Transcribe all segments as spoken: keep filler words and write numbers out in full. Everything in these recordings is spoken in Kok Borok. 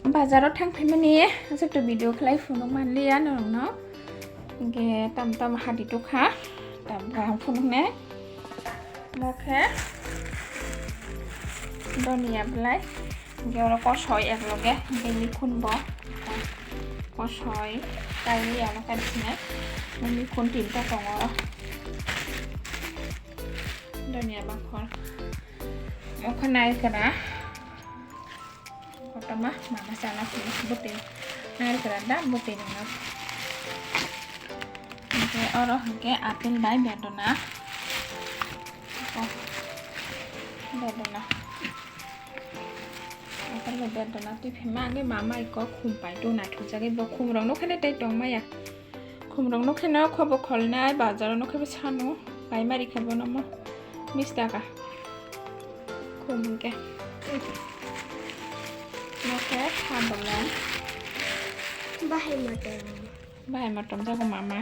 Bazaro thang phaimani aswk to video khlai phunuk manliya norokno. Hinkhe tam tam hadi tokha, tam kaham phunuknai. Omo khe donia belai. Hinkhe oro kosoi ek loge, hinkhe mikhun bo kosoi kainwi aro kaisinai. Mikhun tinta tongo oro. Donia bakhor. Omo khe naikra. Kotorma mama chana sini bwtwi naikra da bwtwi nangno. Hinkhe oro hinkhe apple bai bedona. Oh, bedona. Apple bai bedona twi phaima hinkhe mama iko khum pai to naithokjagwi bo khumrokno kheno tei tongmaya. Khumrokno kheno khobo kholnai bazaro no khebo sanu paimari khe bono mo bish taka. Khum hinkhe. Mo khe ha bolong. Bahai motom. Bahai motom jago mama.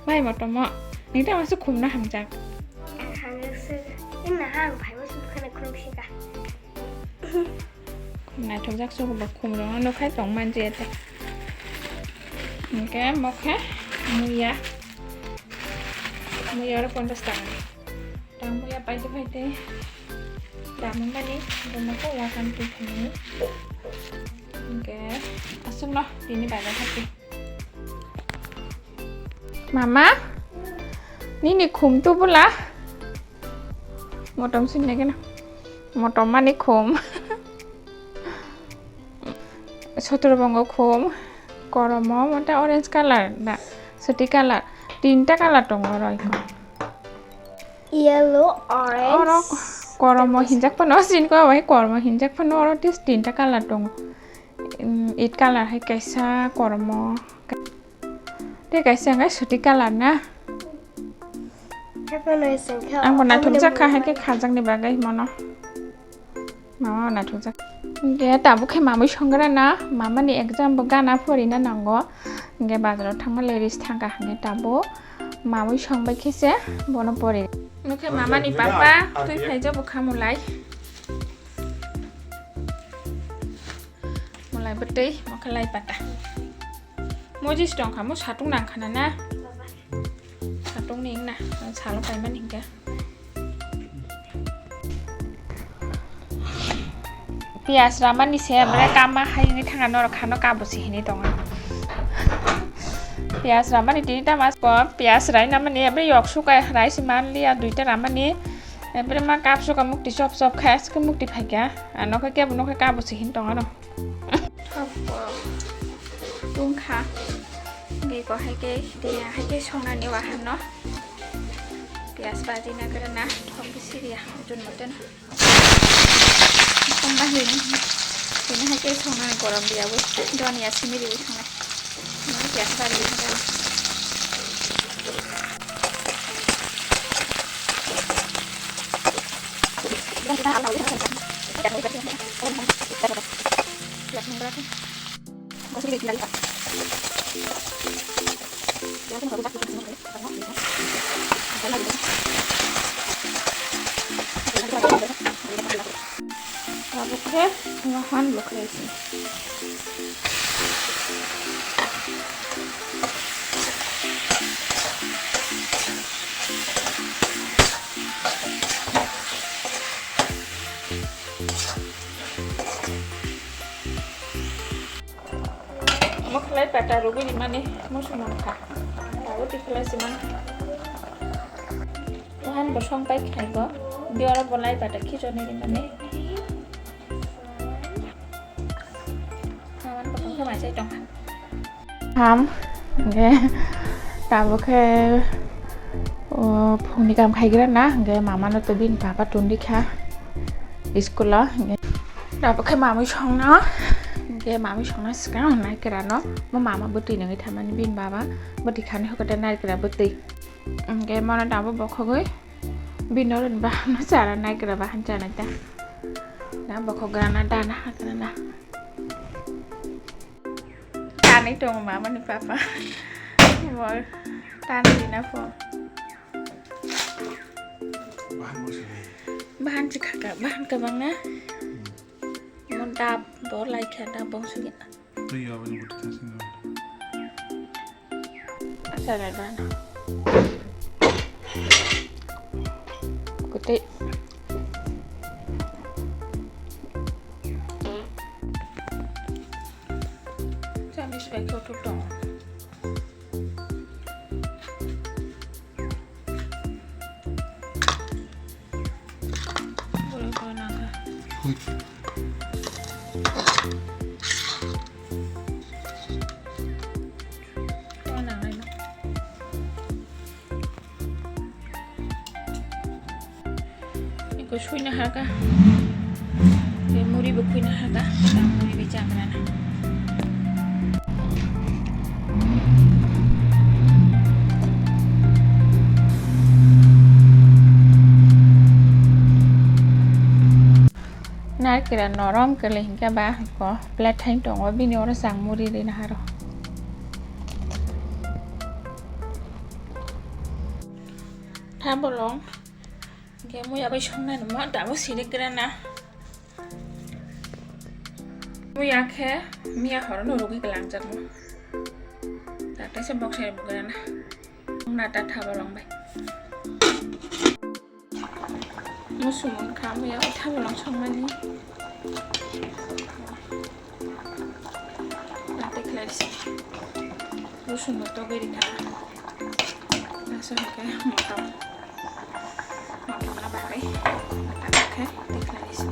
Bahai motom mo. Nita masuk khumna hamjak. Hamjak se. Ina hang phai masuk khana khum sika. Naithokjak sukubo khumrokno nukhai tongmani je ta. Hinkhe mokhe muya. Muya oro ponchash taka ni. Tang muya paide paide. Damungmani bono khe wakan twi khaimani. Hinkhe aswkno tini bazar hati. Mama, nini khum tubula? Motom sinne kena. Motom mani khum. Sotro bongo khum. Koromo mota orange color da. Soti color. Tinta color tongo oro iko. Yellow, orange. Oro koromo hinjak phano sin ko bai koromo hinjak phano oro tis tinta color tongo. Mm, it color hai kaisa koromo. Tei kaisa hwnkhai soti color na. Haphano ising kha. Ang bo naithok jak kha, hai khe khajakni bagwi mono. Mama naithok jak. Hinkhe tabuk khe mamwi songgra na, mama ni exam bo gana pori na nango. Hinkhe bazaro thangma le ris thangkha, hinkhe tabuk mamwi songbai khe se bono pori. Nukhe mama ni papa twi phai jabo kha mulai. Mulai bwtwi, mokhe lai pata. Mojis tong kha, mo satung nang khana na? Satung ni na, salo paimani hinkhe. Piyas ramani se, bre kama hai ni thanga norok khano kabo se hini tongo. Piyas ramani tini tamas ko, piyas rai namani, bre yok suka rai si manliya, duita ramani. Bre ma kap suka mukti chop chop khai, aske mukti phaikha. Ano khe kebo nokhe kabo se hini tongo no. Thok bo tungkha. Hinkhe eko hai khe tini hai khe songnani wahan no. Piyas baji na gra na thok bisi riya jun moten. Songna hini. Tini hai khe songnani gorom riya bo. Donia simi riwi songnai. Ini piyas baji na gra. Tabuk khe wahan bo khlai se. Omo khlai pata rwgwi rimani muchung mankha. Abo tikhlai se man. Wahan bo song pai khlai bo. Biorok bo lai pata khichoni rimani. Wahan bo tongkha mai chai tongkha. Ham, hingke tabuk khe, o, phungni kam khaigra na, hingke mama no to bini papa tongdi kha school o, hingke tabuk khe mamui songno, hingke mamui songno swkang naikra no, mo mama bwtwi nungwi thaimani bini baba bwtwi khani hokote naikra bwtwi, hingke mono tabuk bokhogwi bini oro ni bahan no chara naikra bahan chanai ta, na bokhok gra na dana hakra na. Tanwi tongo mama ni papa. Bo tanwi rina pho. Bahan bo sini. Bahan si khaka, bahan kabang na. Hmm. Mon Tap bo lai khe da bong sui. Twi ya bani buti thasing do. Asa lai bana. Kutai. Chami sbai kau tu tong. Hui. Eko suina haka. Be muri bo khuina haka. Tang muri be chagrana. Narikira norom kwrwi hinkhe ba ko plate thain tongo, bini oro chang muri rina haro. Thabolong hinkhe muya bai songnani mo dabo siri kwrana. Muya khe miya horono rwgwi kwlangjakmo. Daktaisa boksa rwgwi kwrana. Wngna ta thabolong bai. Musumung kha muya thabolong songmani. Ate khlai se. Musumung to beri kha. Naso ke motom. Motom na bagai. Ate khlai se.